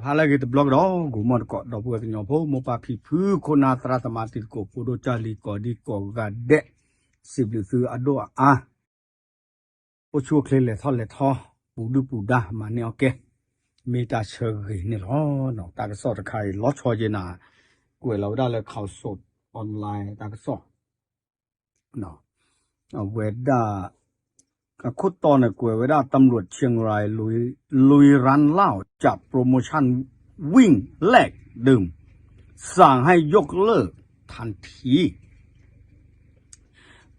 ဟါလၢအဂ့ၤတဘျီကဒီး ဂီၤမီၢ်တကိး ဒီပုၢ်ဝဲၢ်ကညီဖိ မိၢ်ပၢ်ဖံဖု ခိၣ်နၢ်သရၣ်သမါတံၤသကိး ဖိဒိၣ်ကၢ်လံၤ ကိးဒံကိးဂၤဒဲး စံးဘျုးသုအဒိၣ်အအါ အိၣ်ဆူၣ်အိၣ်ချ့လဲၤထီၣ်လဲၤထီ ပူၤဒုၣ်ပူၤဒါ မၤန့ၢ်အီၣ်ကဲ မ့ၢ်တၢ်ဆၢဂ့ၤန့ၣ်လီၤ. တၢ်ကစီၣ်တခါအံၤ လီၤဆီယဲနၤ ကွဲးလီၤဝဲဒၣ်လၢ Khaosod Online တၢ်ကစီၣ် အဝဲဒၣ် အခိၣ်တီန့ၣ်ကွဲးဝဲဒၣ် ตำรวจเชียงรายลุยลุยร้านเหล้าจับ โปรโมชั่นวิ่งแลกดื่ม สั่งให้ยกเลิกทันที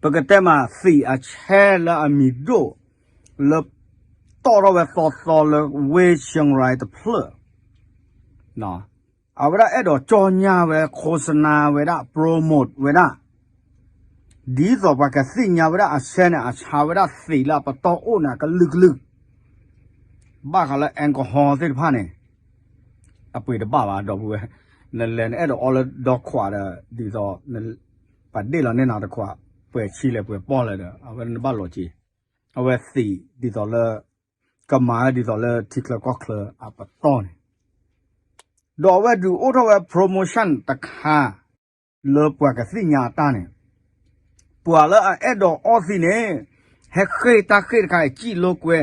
ပကတဲမး သံးအဆဲလၢအမံၤဒိၣ် လၢ တီၣ်ထီၣ်ဝဲသီသီလၢ ဝ့ၢ် เชียงราย တဖျၢၣ် အဝဲဒၣ်အဲၣ်ဒိးကၠီညါဝဲ ခိးစနါဝဲဒၣ် promote ဝဲဒၣ် ဒ်သိးပှၤကသ့ၣ်ညါဝဲဒၣ်အဆဲန့ၣ် အဆါဝဲဒၣ်သံးလၢအပတီၢ်အိၣ်န့ၣ် အကလုာ်ကလုာ် ဘၣ်ဃးလၢ alcohol သ့ၣ်တဖၣ်န့ၣ် အပှ့ၤတဘၣ်ဘၣ် ဒီပုၢ်ဝဲၢ်, နလဲၤနအဲၣ်ဒိးအီလၢဒီခွးဒီး ဒ်သိး ပှၤဒ့ၣ်လီၤန့ၢ်နၤတခွး ပှဲၤဆံလဲၣ်ပှဲၤပီၢ်လဲၣ်ဒီး အဝဲနဘၣ်လီၤက့ၤ, အဝဲသံးဒ်သိးလၢ ကမၤဝဲဒ်သိးလၢထံချၢကီၢ်ချၢအပတီၢ်န့ၣ်, ဒီးအဝဲဒုးအိၣ်ထီၣ်ဝဲ promotion တခါ လၢပှၤကသ့ၣ်ညါအတၢ်န့ၣ်, ပှၤလၢအအဲၣ်ဒိးအီသံးန့ၣ် ဟဲဃ့တၢ်ဃ့တခါအံၤ စံၣ်လိာ်ကွဲ,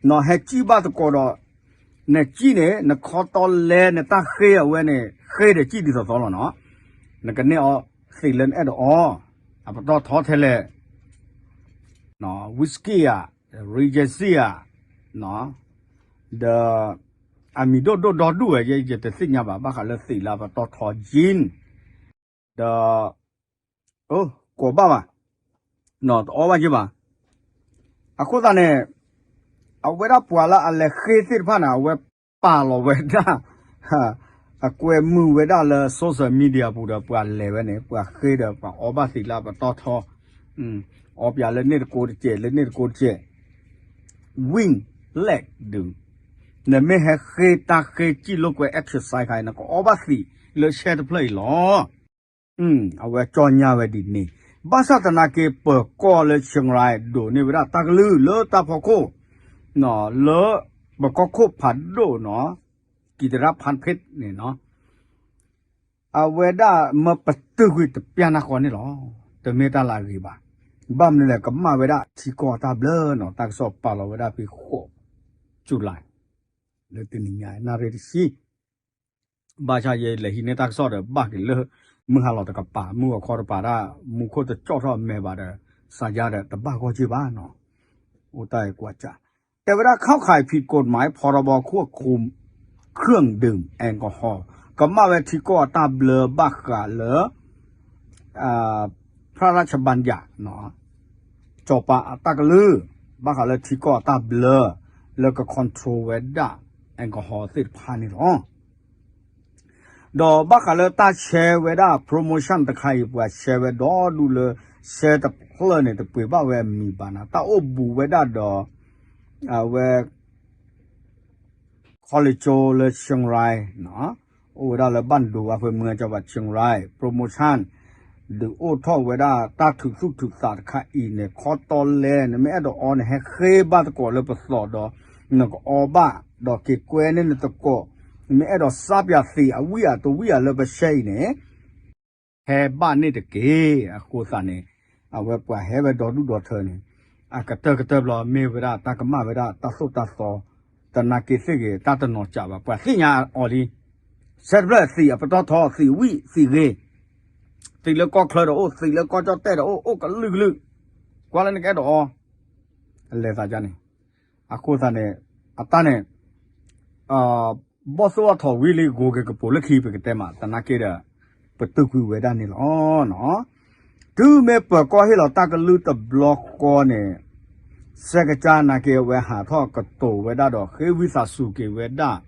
နဟဲစံၣ်ဘၣ်သကိးဒီး နစံၣ်န့ၣ် နခီတီလဲနတၢ်ဃ့အဝဲန့ၣ် ဃ့ဒီးစံၣ်ဒ်သိးသိးလီၤနီၤ, နကန့ၢ်အီသံးလၢနအဲၣ်ဒိးအီ, အပတီၢ်ထီထဲလဲၣ် whisky ဧါ, Regency ဧါ, ဒီး အမံၤဒိၣ်ဒိၣ်ဒီဒူၣ်ဝဲ ယတသ့ၣ်ညါဘၣ် ဘၣ်ဃးလၢသံးလၢအပတီၢ်ထီ gin ဒီး ကိးဘၣ်ဘၣ်, တအီဘၣ်က့ဘၣ်. အဃိသတးန့ၣ် အဝဲဒၣ်ပှၤလၢအလဲၤဃ့သ့ၣ်တဖၣ်န့ၣ် အဝဲပာ်လီၤဝဲဒၣ် အကွဲမုာ်ဝဲဒၣ်လၢ social media ပူၤဒီး ပှၤလဲၤဝဲန့ၣ် ပှၤဃ့ဒီးပှၤအီဘၣ်သံးလၢအပတီၢ်ထီ, အီပၠးလၢန့ၣ်တကိးတစဲး လၢန့ၣ်တကိးတစဲး, win leg ဒုး နမ့ၢ်ဟဲဃ့တၢ်ဃ့စံၣ်လိာ်ကွဲ exercise ခါအံၤ နကအီဘၣ်သံးလၢဆဲတဖျၢၣ်အံၤလီၤ. အဝဲကၠီညါဝဲဒ်န့ၣ်, ဘၣ်ဆၣ်သနာ်က့ ပၢၤကီၢ်လၢ Chiang Rai ဒိးန့ၢ်ဝဲဒၣ်တၢ်ကလုၢ်လၢတၢ်ဖီခိၣ် လၢပကီၢ်ခိၣ်ဖးဒိၣ်နီၤ, ကံတရၣ်ဖၢၣ်ဖ့းန့ၣ်နီၤ, အဝဲဒၣ်မၢပတုာ်ကွံာ်တပျၢ်နၢ်ဃီန့ၣ်လီၤ. တမ့ၢ်တၢ်လၢအဂ့ၤဘၣ်. ဘၣ်မနုၤလဲၣ် ကမၣ်ဝဲဒၣ်ထံကီၢ်အတၢ်ဘျၢနီၤ, တၢ်ကစီၣ်ပာ်လီၤဝဲဒၣ်ဖဲဃိး July လၢတနံၤညါ နၣ်ရံၣ်တဆံ ဘၣ်ဆၣ်ယဲလဲၤဟံးန့ၢ်တၢ်ကစီၣ်ဒီး ဘၣ်က့ၤလၢ မုၢ်ဟါလီၤတကပၤ မုၢ်ဂီၤခီတပၤဒၣ် မူခိၣ်တကၠီၣ်ထီၣ်အမဲာ်ဘၣ်ဒီး စၤယါဒီး တဘၣ်ဂီၢ်က့ဘၣ်နီၤ, အိၣ်တၢ်အံၤကွၢ်စး, တဲဝဲဒၣ် เข้าข่ายผิดกฎหมาย พรบควบคุมเครื่องดื่ม แอลกอฮอล์ ကမၣ်ဝဲထံကီၢ်အတၢ်ဘျၢဘၣ်ဃးလၢ พระราชบัญญัติ စီၤပၤအတၢ်ကလုၢ် ဘၣ်ဃးလၢထံကီၢ်အတၢ်ဘျၢ လၢက control ဝဲဒၣ် alcohol သ့ၣ်တဖၣ်န့ၣ်လီၤ. ဒီးဘၣ်ဃးလၢတၢ်ဆဲဝဲဒၣ် promotion တခါအံၤ ပှၤဆဲဝဲဒီဒူၣ်လၢ ဆဲတဖျၢၣ်န့ၣ် တပှ့ၤဘၣ်ဝဲအမံၤဘၣ်နၤ, တၢ်အိၣ်ဘူးဝဲဒၣ်ဒီး အဝဲ college လၢ Chiang Rai အိၣ်ဝဲဒၣ်လၢဘၣ်ဒိဘၣ်ဖဲမုၢ်ကီၢ်ဘၣ် Chiang Rai promotion ဒုးအိၣ်ထီၣ်ဝဲဒၣ်တၢ်ထုးသူၣ်ထုးသးတခါအံၤန့ၣ် ခီတီလဲ နမ့ၢ်အဲၣ်ဒိးအီန့ၣ် ဟဲဃ့ဘၣ်သကိးလၢပသီးဒီး နကအီဘၣ် ဒီးက့ၤကွဲန့ၢ်နသကိး, နမ့ၢ်အဲၣ်ဒိးစးပၠးသံးအဝံၣ်အတဝံၣ်အလၢပဆဲအံၤန့ၣ် ဟဲဘၣ်န့ၣ်တက့ၢ်. အဃိသတးန့ၣ် အဝဲပှၤဟဲဝဲဒီဒူၣ်ဒီထၢန့ၣ် အကတၢၢ်ကတၢၢ်ဘျီ မ့ၢ်ဝဲဒၣ်တၢ်ကမၣ်ဝဲဒၣ်တၢ်သိၣ်တၢ်သီ တနာ်က့သ့ၣ်ဂ့ၤ တၢ်တနီၤစးဘၣ် ပှၤသ့ၣ်ညါအီၤလံ, ဆဲတဖျၢၣ်သံးအပတီၢ်ထီ သံးဝံၣ်သံးဂ့ၤ, သံးလၢကီၢ်ချၢဒီးအိၣ် သံးလၢကီၢ်ကၠီၣ်တဲၣ်ဒီးအိၣ် အိၣ်ကလုာ်ကလုာ်, ကွၢ်လၢနကအဲၣ်ဒိးအီ လဲၤသးဒ်န့ၣ်, အဃိသတးန့ၣ် အတၢ်န့ၣ် ဘီၣ်သိၣ်အထီၣ်ဝံၤလံ ဂိၤက့ၤကပိာ်လၢခံ ပကတဲမး သနာ်က့ဒီး ပတုာ်ကွံာ်ဝဲဒၣ်န့ၣ်လီၤ. တုၤမ့ၢ်ပၢၤကီၢ်ဟ့ၣ်လီၤတၢ်ကလုၢ်တဘျီဃီန့ၣ် စဲကစၢ်နာ်က့အဝဲဟးထီၣ်ကတိၤဝဲဒၣ်ဒီး ဃ့ဝံသးစူၤက့ၤဝဲဒၣ်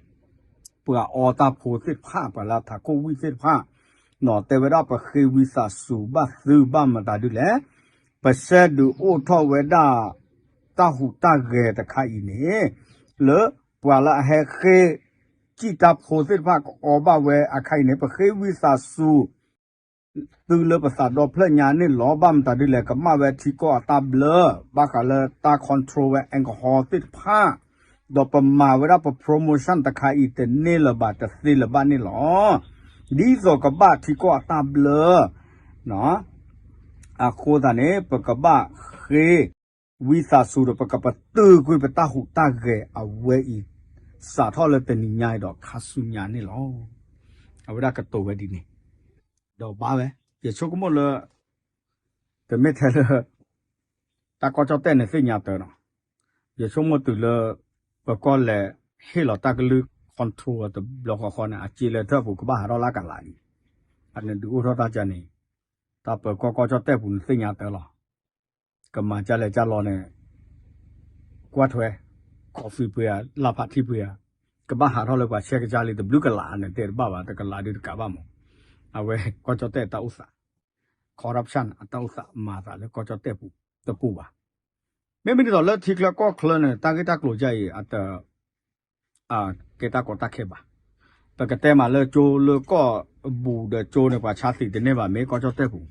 ပှၤအီတၢ်ဖိသ့ၣ်တဖၣ် ပှၤလၢထးခိၣ်ဝံၣ်သ့ၣ်တဖၣ် တဲဝဲဒၣ် ပဃ့ဝံသးစူၤဘၣ်သုဘၣ်မတၤဒ်လဲၣ်, ပဆဲဒုးအိၣ်ထီၣ်ဝဲဒၣ် တၢ်ဟူးတၢ်ဂဲၤတခါအံၤန့ၣ် လၢပှၤလၢအဟဲဃ့ စံၣ်တၢ်ဖိသ့ၣ်တဖၣ်ကအီဘၣ်ဝဲအခါအံၤန့ၣ် ပဃ့ဝံသးစူၤ သုလၢပသးဒီဖျၢၣ်ညါန့ၣ်လီၤ. ဘၣ်မတၤဒ်လဲၣ် ကမၣ်ဝဲထံကီၢ်အတၢ်ဘျၢ ဘၣ်ဃးလၢတၢ် control ဝဲ alcohol သ့ၣ်တဖၣ် ဒီးပမၤဝဲဒၣ်ပ promotion တခါအံၤတန့ၢ်လၢၤဘၣ်တသ့လၢၤဘၣ်န့ၣ်လီၤ. ဒ်သိးကဘၣ်ထံကီၢ်အတၢ်ဘျၢ အဃိသတးန့ၣ် ပကဘၣ်ဃ့ဝံသးစူၤဒီး ပကပတုာ်ကွံာ်ပတၢ်ဟူးတၢ်ဂဲၤအဝဲအံၤ စးထီၣ်လၢတနံၤညါအံၤဒီးခါဆူညါန့ၣ်လီၤ. အဝဲဒၣ်ကတိၤဝဲဒ်န့ၣ် ဒီးဘၣ်ဝဲ ယဆိကမိၣ်လၢ တမ့ၢ်ထဲလၢ တၢ်ကီၢ်ကၠီၣ်တဲၣ်န့ၣ်သ့ၣ်ညါတၢ်နီၤ, ယဆိကမိၣ်တုၤလၢ ပကီၢ်လဲၤဟ့ၣ်လီၤတၢ်ကလုၢ် control တဘျီဃီဃီန့ၣ် အစ့လၢထၢၣ်ပူၤကဘၣ်ဟးထီၣ်လၢကလးအံၤ, အန့ၣ်ဒုးအိၣ်ထီၣ်တၢ်ကန့ၣ်, တၢ်ပၢၤကီၢ်ကီၢ်ကၠီၣ်တဲၣ်ပူၤန့ၣ်သ့ၣ်ညါတၢ်လီၤ. ကမၤကလဲၤကလီန့ၣ် ကွၢ်ထွဲ coffee ပှ့ၤဧါ လၢ်ဖးထံပှ့ၤဧါ, ကဘၣ်ဟးထီၣ်လၢပှၤဆဲးကစၢ်လံတဘျုးကလးန့ၣ် တဲတဘၣ်ဘၣ် တကလးဒုးတကးဘၣ်မး, အဝဲကီၢ်ကၠီၣ်တဲၣ်အတၢ်အိၣ်သး corruption အတၢ်အိၣ်သးမၤသးလၢကီၢ်ကၠီၣ်တဲၣ်ပူၤတပူၤဘၣ်. မ့မ့ၢ်ဒ်သိးလၢထံချၢကီၢ်ချၢန့ၣ် တၢ်ဂ့ၢ်တၢ်ကျိၤယါအံၤ အတ ကဲတၢ်ကီတၢ်ခဲဘၣ်. ပကတဲမးလၢကၠိလၢကီၢ်ဘူးဒီးကၠိန့ၣ် ပှၤဆါသံးတန့ၢ်ဘၣ် မ့ၢ်ကီၢ်ကၠီၣ်တဲၣ်ပူၤ,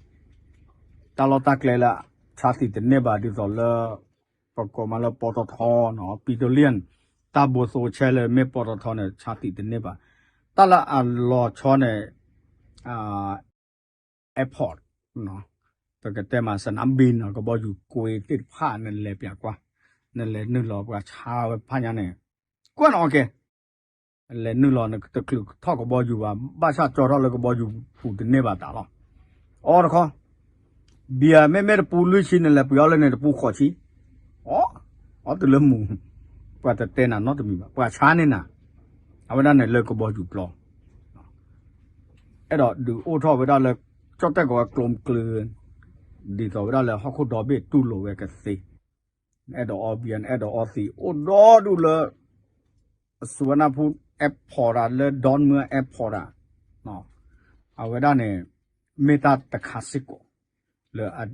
တၢ်လီၢ်တၢ်ကျဲလၢ ဆါသံးတန့ၢ်ဘၣ် ဒ်သိးလၢ ပကိးမးလၢ ပီတီထီ နီၤ petroleum တၢ်ဘိသိးဆဲးလၢမ့ၢ်ပီတီထီန့ၣ် ဆါသံးတန့ၢ်ဘၣ်. တၢ်လၢအလီၤဆီန့ၣ် airport ပကတဲမး စနၣ်ဘံနီၤ ကဘီယူၤကွ့သ့ၣ်တဖၣ် နလဲၤပၠးကွၢ်, နလဲၤနုာ်လီၤပှၤဆါဝဲဖးညါန့ၣ် ကွၢ်နအီၣ်ကဲ လဲၤနုာ်လီၤနတချုးထီၣ်ကဘီယူၤဘၣ်, ဘၣ်ဆၣ်ကၠီထီၣ်လၢကဘီယူၤပူၤတန့ၢ်ဘၣ်တၢ်လီၤ. အီတခီ ဘံၣ်မ့မ့ၢ်တပူလွံၢ်ဆံ နလဲၤပှ့ၤအီၣ်လၢန့ၣ်တပူဃိးဆံ, အီ အီတုၤလၢမူၤ, ပှၤတတဲနၤနီတမံၤဘၣ်, ပှၤဆါန့ၢ်နၤ, အဝဲဒၣ်န့ၣ်လၢကဘီယူၤပျီ အဲၣ်ဒိးဒုးအိၣ်ထီၣ်ဝဲဒၣ်လၢ ကၠီၣ်တဲၣ်ကီးဝဲကျိမကျၢၤ, ဒ်သိးဝဲဒၣ်လၢဟီၣ်ခိၣ်ဒီဘ့ၣ်တူၢ်လိာ်ဝဲကသ့, အဲၣ်ဒိးအီဘံၣ် အဲၣ်ဒိးအီသံး အိၣ်ဒီဒူၣ်လၢ စူဝါနါဖူ airport ဒၣ် လၢ Don Mueang airport ဒၣ်, အဝဲဒၣ်န့ၣ် မ့ၢ်တၢ်တခါစ့ၢ်ကီး လၢ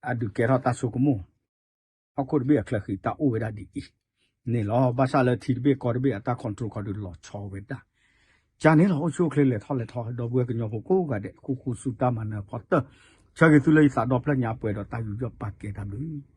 အဒုးကဲထီၣ်တၢ်ဆိကမိၣ်, ဟီၣ်ခိၣ်တဘ့ၣ်အချၢဃံးတၢ်အိၣ်ဝဲဒၣ်ဒ်အံၤန့ၣ်လီၤ. ဘၣ်ဆၣ်လၢထံတဘ့ၣ်ကီၢ်တဘ့ၣ်အတၢ် control ခီဒုးလီၤဆီဝဲဒၣ်, ကန့ၣ်လီၤ အိၣ်ဆူၣ်အိၣ်ချ့လဲၤထီၣ်လဲၤထီ ဒီပုၢ်ဝဲၢ်ကညီဖိကိးဂၤဒဲး ဃူဃူဆူတၢ်မၤနၢၤဖီတၢၢ်, ဆၢဂ့ၤသုလၢယသးဒီဖျၢၣ်ညါပှဲၤဒီးတၢ်ယူးယီၣ်ပာ်ကဲတၢ်ဘျုး